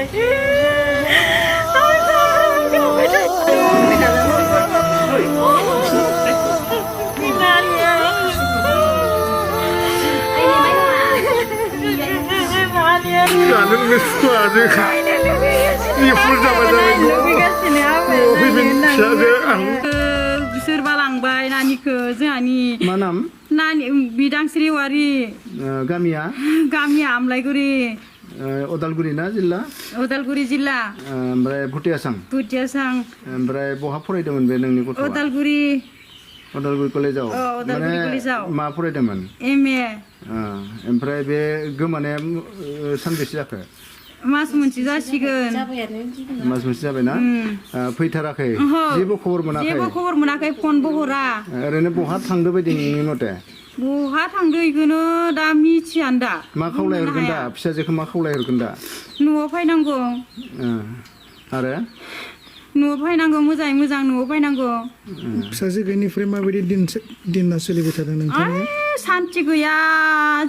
Na는 mesut aja. Ini full zaman-zaman dulu. Fipin siapa ang? Serba langbai naniku जोंहानि मा नाम नानि बिदांस्रि वारि गामिया गामिया आमलाइगुरि उदालगुरि ना जिल्ला उदालगुरि जिल्ला ओमफ्राय भुटियासां ओमफ्राय बहा फरायदोंमोन बे नोंनि गथ'आ उदालगुरि कलेजाव उदालगुरि कलेजाव मा फरायदोंमोन एमए ओमफ्राय बे गोमानाया सानबेसे जाखो मास मोनसे जासिगोन मास मोनसे जाबायना फैथाराखै जेबो खबर मोनाखै फनबो हरा ओरैनो बहा थांदो बायदि नोंनि मथे बहा थांदो इखौनो दा मिथियानो दा मा खावलायहरगोन दा फिसाजोखौ मा खावलायहरगोन दा न'आव फैनांगौ आरो न'आव फैनांगौ मोजाङै मोजां न'आव फैनांगौ फिसाजो गैयिनिफ्राय माबायदि दिना सोलिबाय थादों नोंथांनि सान्थि गैया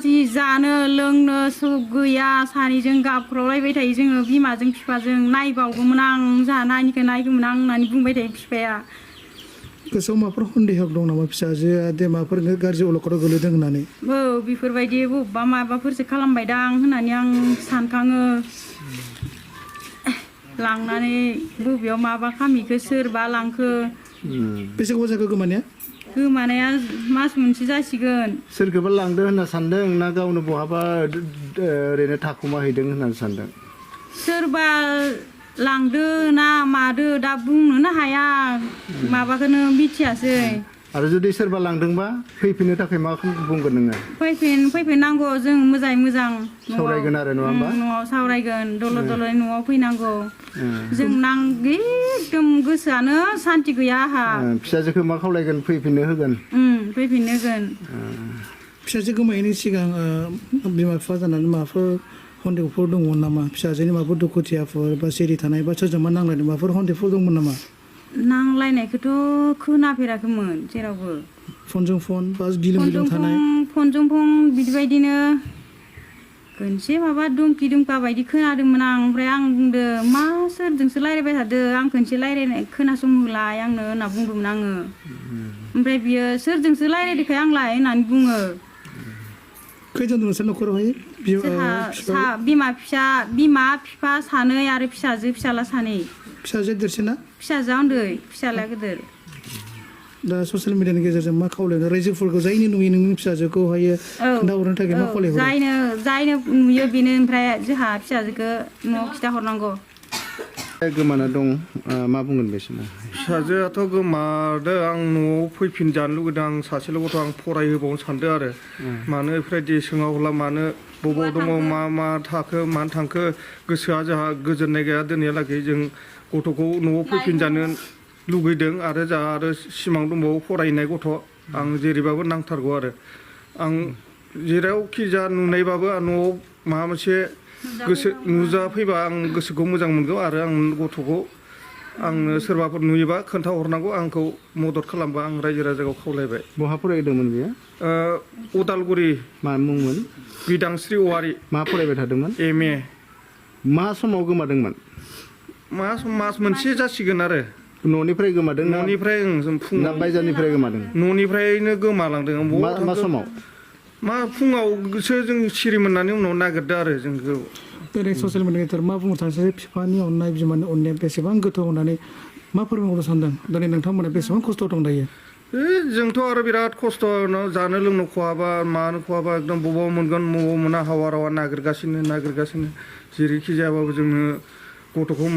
जि जानो लोंनो सुख गैया सानैजों गाबख्रावलायबाय थायो जोङो बिमाजों बिफाजों नायबावगौमोन आं जोंहा नानिखौ नायगौमोन आं होननानै बुंबाय थायो बिफाया गोसोआव माबाफोर सन्देह दं नामा फिसाजोआ दे माबाफोर गाज्रि अलखदाव गोलैदों होननानै बेफोरबायदि बबेबा माबाफोरसो खालामबायदां होननानै आं सानखाङो लांनानै बबेयाव माबा खामिखो सोरबा लांखो बेसे गोबाव जाखो गोमानाया मास मोनसे जासिगोन सोरखौबा लांदो होनना सानदों ना गावनो बहाबा ओरैनो थाखुमाहैदों होननानै सानदों सोरबा लांदो ना मादो दा बुंनोनो हाया माबाखौनो मिथियासै आरो जुदि सोरबा लांदोंबा फैफिननो थाखाय मा बुंगोन नोङो फैफिननांगौ जों मोजाङै मोजां सावरायगोन आरो नङा होमबा न'आव सावरायगोन दलद न'आव फैनांगौ जों एकदम गोसोआनो सान्थि गैया आहा फिसाजोखौ मा खावलायगोन फैफिननो होगोन फिसाजो गोमायैनि सिगां बिमा बिफा जानानै माबाफोर सन्देहफोर दंमोन नामा फिसाजोनि माबाफोर दुखुथियाफोर बा सिरि थानाय बा सोरजोंबा नांलायनाय माबाफोर सन्देहफोर दंमोन नामा नांलायनायखौथ' खोनाफेराखैमोन जेरावबो फनजों फन बा गिलुं थानाय फनजों फन बिदिबायदिनो खनसे माबा दुमखि दुमखा बायदि खोनादोंमोन आं ओमफ्राय आं बुंदों मा सोरजोंसो रायज्लायबाय थादो आं खनसे रायज्लायनाय खोनासंहोलाय आंनो होनना बुंदोंमोन आङो ओमफ्राय बियो सोरजोंसो रायज्लायदोंखाय आंलाय होननानै बुङो खैजन दं नोंसोर न'खरावहाय बिमा बिफा सानै आरो फिसाला सानै फिसाजो देरसिना फिसाजोआ उन्दै फिसालाया गिदिर दा ससियेल मिडियानि गेजेरजों मा खावलायनो रायजोफोरखौ जायनि नुयो नोंनि फिसाजोखौहाय खोन्थाहरनो थाखाय मा खावलायहरो जायनो नुयो बेनो ओमफ्राय जोंहा फिसाजोखौ न'आव खिथाहरनांगौ गोमाना दं मा बुंगोन बे समाव फिसाजोआथ' गोमादों आं न'आव फैफिनजानो लुगैदों आं सासेल' गथ' आं फरायहोबावनो सानदों आरो मानो बेफोरबायदि सोङावला मानो बबाव दङ मा थाखो मानो थांखो गोसोआ जोंहा गोजोननाय गैया दिनैहालागै जों गथ'खौ न'आव फैफिनजानो लुगैदों आरो जोंहा आरो सिमां दंबावो फरायनाय गथ' आं जेरैबाबो नांथारगौ आरो आं जेरावखि जा नुनायबाबो न'आव माबा मोनसे गोसो नुजाफैबा आं गोसोखौ मोजां मोनगौ आरो आं गथ'खौ आंनो सोरबाफोर नुयोबा खोन्थाहरनांगौ आंखौ मदद खालामबा आं रायजो राजाखौ खावलायबाय बहा फरायदोंमोन बेयो उदालगुरि मा मुंमोन बिदांस्रि औवारि मा फरायबाय थादोंमोन एमए मा समाव गोमादोंमोन मास मोनसे जासिगोन आरो न'निफ्राय गोमादों न'निफ्राय फुङाव बायजारनिफ्राय गोमादों न'निफ्रायनो गोमालांदों मा समाव मा फुङावसो जों सिरि मोननानै उनाव नागिरदों आरो जोंखौ दिनै ससियेल मिडियानि गेजेराव मा बुंनो थांसै बिफानि अननाय बिमानि अननाया बेसेबां गोथौ होननानै मा फोरमायहरनो सानदों दिनै नोंथांमोना बेसेबां खस्थ' दं दायो जोंथ' आरो बिराद खस्थ' जानो लोंनो खहाबा मानो खहाबा एकदम बबाव मोनगोन बबाव मोना हावा रावा नागिरगासिनो जेरैखि जायाबाबो जोंनो गथ'खौ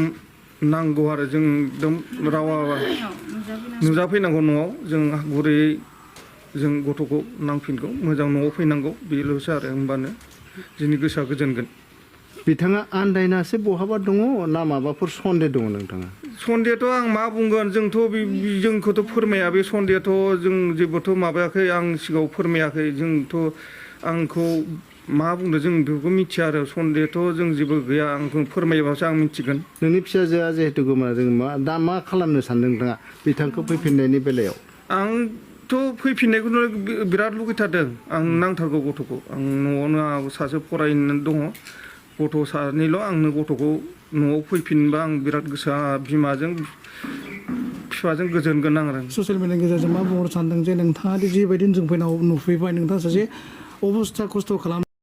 नांगौ आरो जों एकदम रावा नुजाफैनांगौ न'आव जों गुरैयै जों गथ'खौ नांफिनगौ मोजां न'आव फैनांगौ बेल'सो आरो होमबानो जोंनि गोसोआ गोजोनगोन बिथाङा आन्दायनासो बहाबा दङ ना माबाफोर सन्देह दङ नोंथाङा सन्देहथ' आं मा बुंगोन जोंखौथ' फोरमाया बे सन्देहथ' जों जेबोथ' माबायाखै आं सिगाङाव फोरमायाखै जोंथ' आंखौ मा बुंदों जों बेखौ मिथिया आरो सन्देहथ' जों जेबो गैया आंखौ फोरमायोबासो आं मिथिगोन नोंनि फिसाजोआ जिहेतु गोमादों दा मा खालामनो सानदों नोंथाङा बिथांखौ फैफिननायनि बेलायाव आंथ' फैफिननायखौनो बिराद लुगैथारदों आं नांथारगौ गथ'खौ आं न'आवनो सासे फरायनो दङ गथ' सानैल' आंनो गथ'खौ न'आव फैफिनबा आं बिराद गोसोआ बिमाजों बिफाजों गोजोनगोन आं आरो ससियेल मिडियानि गेजेरजों मा बुंहरनो सानदों जे नोंथाङा दि जिबायदि जों फैनाव नुफैबाय नोंथाङा सासे अबस्था खस्थ' खालाम